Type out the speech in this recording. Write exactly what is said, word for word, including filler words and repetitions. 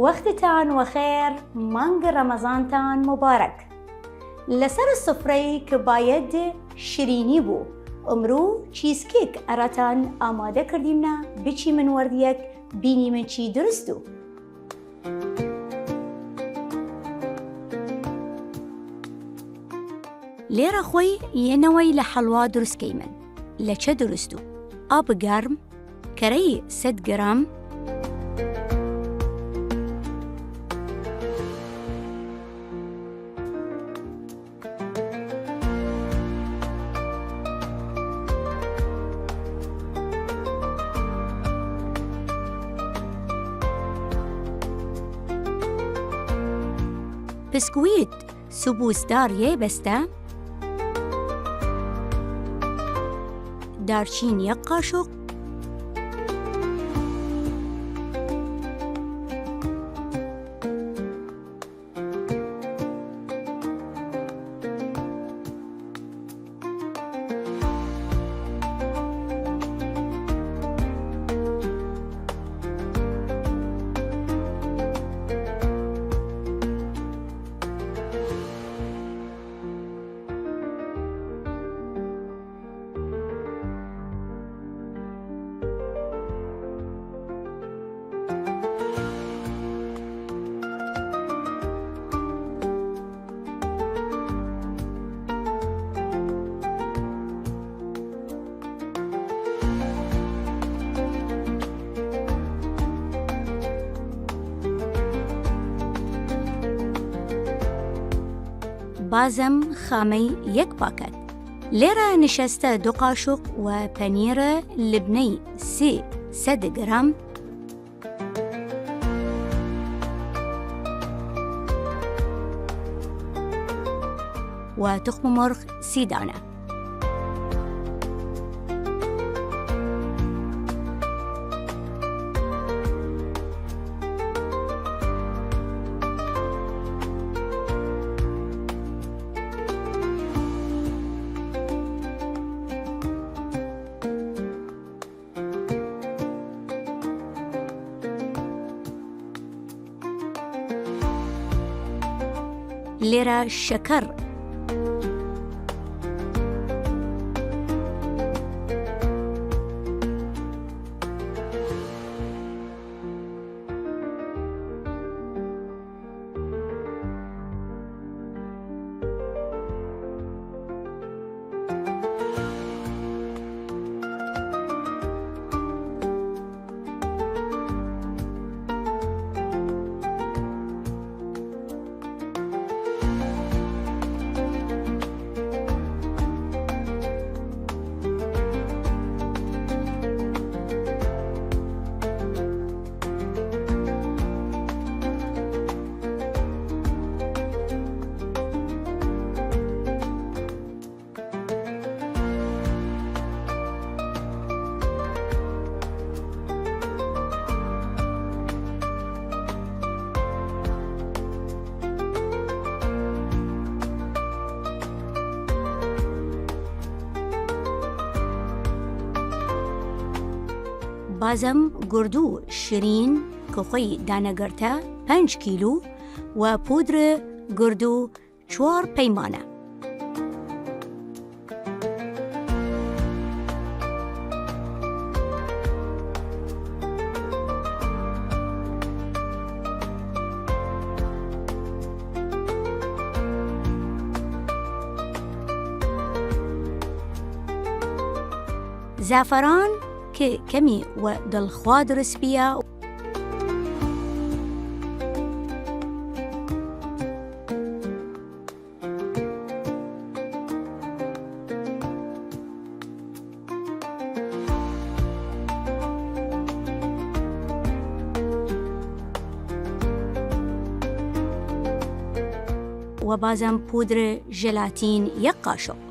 وەختتان وەخێر، مانگ رەمەزانتان مبارەک. لەسەر سفرەی ک بایەد شرینی بوو، ئمروو چیزکیک ئەراتان ئامادە کردیمنە، بچیمن وەردیەک بینیمن چی درست دو. لێرە خوەی یە نەوەی لە حەڵوا درست کەیمن. لە چە درست دو؟ ئاب گەرم، کەرەی سەد گرام، پسکویت سبوسدار یەێ بەستە، دارچین یەک قاشق، بازم خامەی یەک پاکەت. لێرە نشەستە دو قاشق و پەنیرە لبنەی سی سەد گرام، و تخم مرغ سی دانە. لێرە شەکەر. بازم گردو شرین ک خوەی دانەگرتە پەنج کیلو و پودر گردو چوار پەیمانە. زافران ک کەمی و دڵخوا درس بیە. و بازم پودر ژلاتین یەک قاشق.